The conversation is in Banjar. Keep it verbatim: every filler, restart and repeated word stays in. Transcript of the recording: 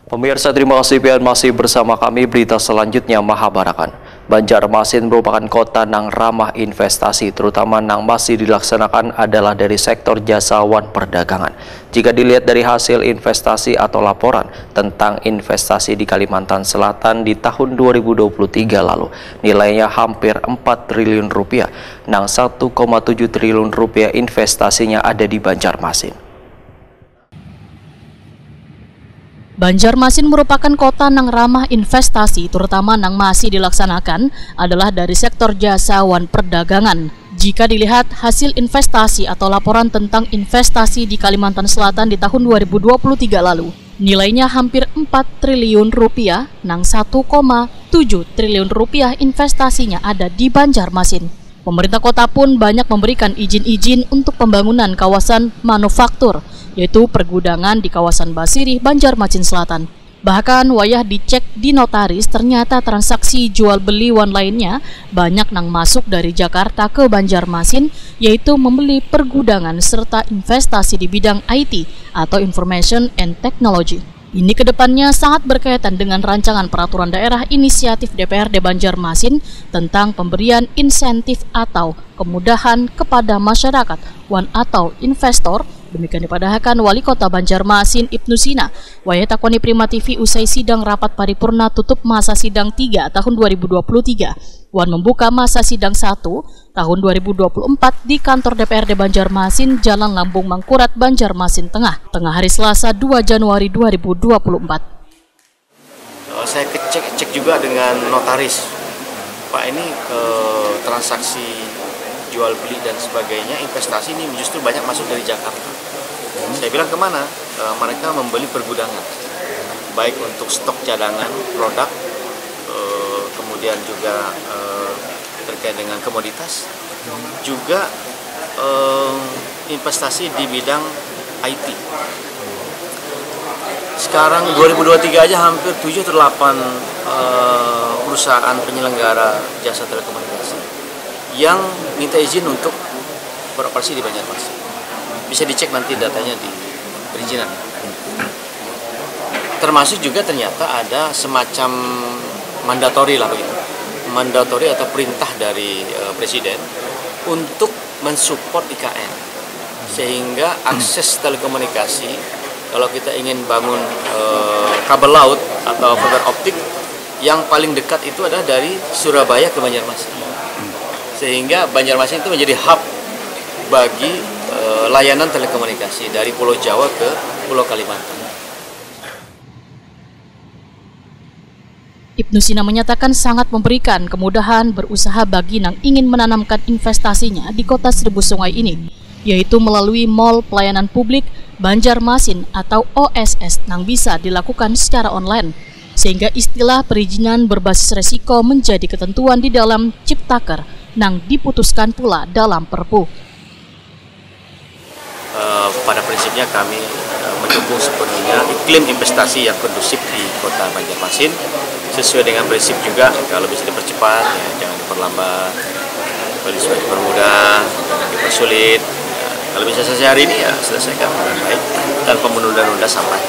Pemirsa, terima kasih pian masih bersama kami. Berita selanjutnya, Mahabarakan. Banjarmasin merupakan kota nang ramah investasi, terutama nang masih dilaksanakan adalah dari sektor jasa wan perdagangan. Jika dilihat dari hasil investasi atau laporan tentang investasi di Kalimantan Selatan di tahun dua ribu dua puluh tiga lalu, nilainya hampir empat triliun rupiah, nang satu koma tujuh triliun rupiah investasinya ada di Banjarmasin. Banjarmasin merupakan kota nang ramah investasi, terutama nang masih dilaksanakan adalah dari sektor jasa wan perdagangan. Jika dilihat hasil investasi atau laporan tentang investasi di Kalimantan Selatan di tahun dua ribu dua puluh tiga lalu, nilainya hampir empat triliun rupiah, nang satu koma tujuh triliun rupiah investasinya ada di Banjarmasin. Pemerintah kota pun banyak memberikan izin-izin untuk pembangunan kawasan manufaktur, yaitu pergudangan di kawasan Basirih, Banjarmasin Selatan. Bahkan wayah dicek di notaris, ternyata transaksi jual beli wan lainnya banyak nang masuk dari Jakarta ke Banjarmasin, yaitu membeli pergudangan serta investasi di bidang I T atau Information and Technology. Ini kedepannya sangat berkaitan dengan rancangan peraturan daerah inisiatif D P R D Banjarmasin tentang pemberian insentif atau kemudahan kepada masyarakat wan atau investor. Demikian dipadahakan Wali Kota Banjarmasin, Ibnu Sina, wayah takoni Prima T V usai sidang rapat paripurna tutup masa sidang tiga tahun dua ribu dua puluh tiga wan membuka masa sidang satu tahun dua ribu dua puluh empat di kantor D P R D Banjarmasin, Jalan Lambung Mangkurat, Banjarmasin Tengah, tengah hari Selasa, dua Januari dua ribu dua puluh empat. Eh, saya cek, cek juga dengan notaris. Pak, ini eh, transaksi jual beli dan sebagainya, investasi ini justru banyak masuk dari Jakarta. Saya bilang, kemana? Eh, mereka membeli pergudangan, baik untuk stok cadangan produk, eh, kemudian juga eh, terkait dengan komoditas, juga eh, investasi di bidang I T. Sekarang dua ribu dua puluh tiga aja hampir tujuh atau delapan eh, perusahaan penyelenggara jasa telekomunikasi yang minta izin untuk beroperasi di Banjarmasin. Bisa dicek nanti datanya di perizinan. Termasuk juga ternyata ada semacam mandatory lah begitu. Mandatory atau perintah dari eh, presiden untuk mensupport I K N, sehingga akses telekomunikasi, kalau kita ingin bangun eh, kabel laut atau fiber optik, yang paling dekat itu adalah dari Surabaya ke Banjarmasin, sehingga Banjarmasin itu menjadi hub bagi eh, layanan telekomunikasi dari Pulau Jawa ke Pulau Kalimantan. Ibnu Sina menyatakan sangat memberikan kemudahan berusaha bagi nang ingin menanamkan investasinya di Kota Seribu Sungai ini, yaitu melalui Mall Pelayanan Publik Banjarmasin atau O S S nang bisa dilakukan secara online, sehingga istilah perizinan berbasis resiko menjadi ketentuan di dalam Ciptaker nang diputuskan pula dalam Perpu. Eh, pada prinsipnya kami eh, mendukung sepenuhnya iklim investasi yang kondusif di Kota Banjarmasin, sesuai dengan prinsip juga, kalau bisa dipercepat, ya, jangan diperlambat, kalau bisa dipermudah, jangan dipersulit. Ya, kalau bisa selesai hari ini, ya selesaikan dengan baik tanpa menunda-nunda sampai.